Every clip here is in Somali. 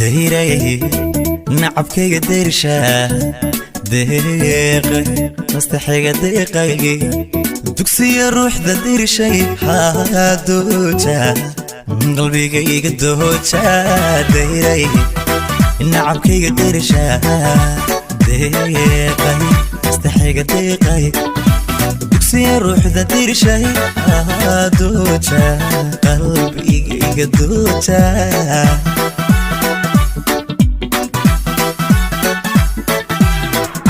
Dayray nacabkayga, dayrsha deeqay, mastaxiga deeqay, dugsiya ruuxda dirshay, dooja qalbigayga, dooja. Dayray nacabkayga, dayrsha deeqay, mastaxiga deeqay, dugsiya ruuxda dirshay, dooja qalbigayga, dooja.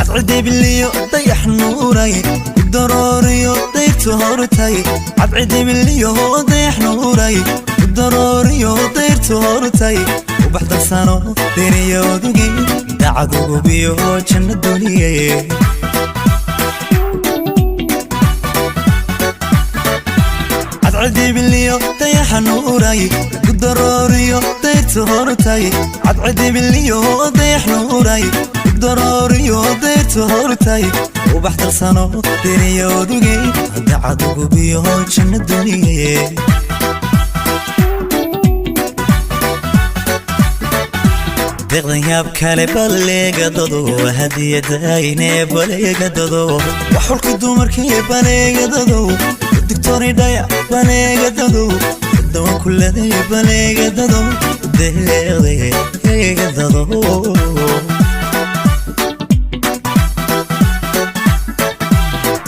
Cadcidebiliyo dayax nuuray ku darooriyo dayrtu hortay, cadcidebiliyo dayax nuuray ku darooriyo dayrtu hortay, ubax darsano deriyodugi dacadugubiyo janno duniye. Cadcidibiliyo dayaxa nuuray ku darooriyo dayrtu hortay, cadcidibiliyo dayax nuuray ku darooriyo dayrtu hortay, ubax darsano deriyodugi dacadugubiyo janno duniye. Deeqdan yaab kale baleegadado, hadiyadayne baleegadado, waxulka dumarkii baleegadado, digtoridhaya baleegadado, dawan kuladay baleegadado, deeqdeegadado.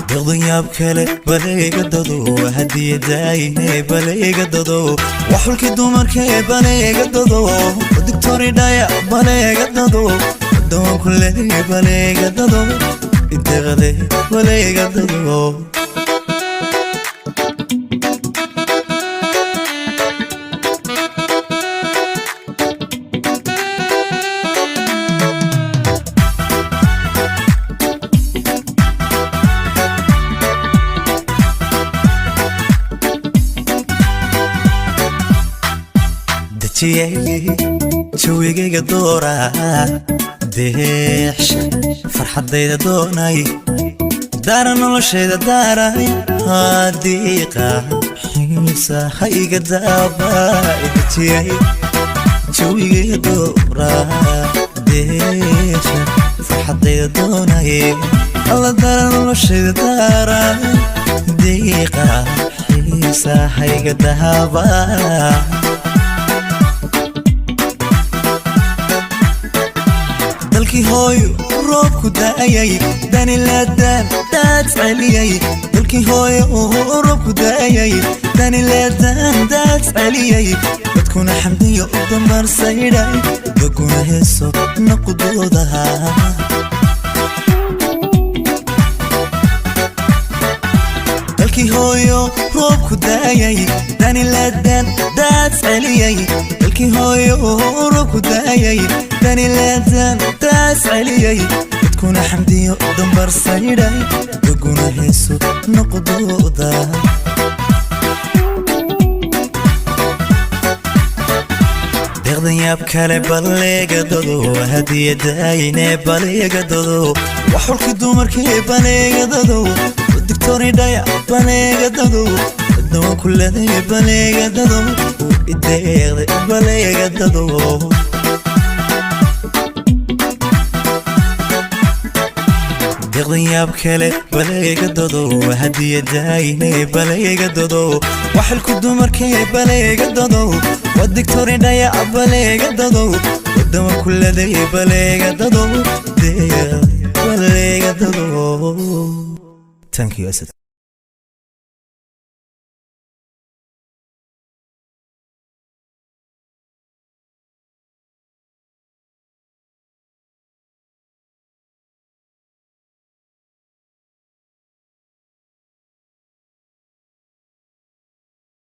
Deeqdan yaab kale baleegadado, hadiyadayne baleegadado, waxulkii dumarkee baleegadado, digtoridhaya baleegadado, dawan kuladay baleegadado, deeqde baleegadado. Dejiyey jawigayga doora, deexsha farxaddayda doonay, daara noloshayda daaray, hadiiqa xiisa hayga daaba. Dejiyey jawigayga doora, deexsha farxaddayda doonay, alla daara noloshayda daaray, diiqa xiisa hayga daaba. Dalkii hooyo roobku daayay, danilaadaan daad celiyay, dalkii hooyo roobku daayay, danilaadaan daad celiyay, dadkuna xamdiyo u dambarsaydhay, daguna heeso naqdoodaha. Dalkii hooyo roobku daayay, danilaadaan daad celiyay, dalkii hooyo roobku daayay, danilaadaan daad celiyay, dadkuna xamdiyo dambarsaydhay, daguna heeso noqdooda. Deeqdan yaab kale baleegadado, hadiyadayne baleegadado, waxulkii dumarkii baleegadado, digtoridhaya baleegadado, dawan kuladay baleegadado, ideeqday baleegadado. Deeqdan yaab kale baleegadado, hadiyadayne baleegadado, waxilku dumarkee baleegadado, waa digtoridhaya baleegadado, wadawan kuladay baleegadado, baleegadado. Thank you, Asad.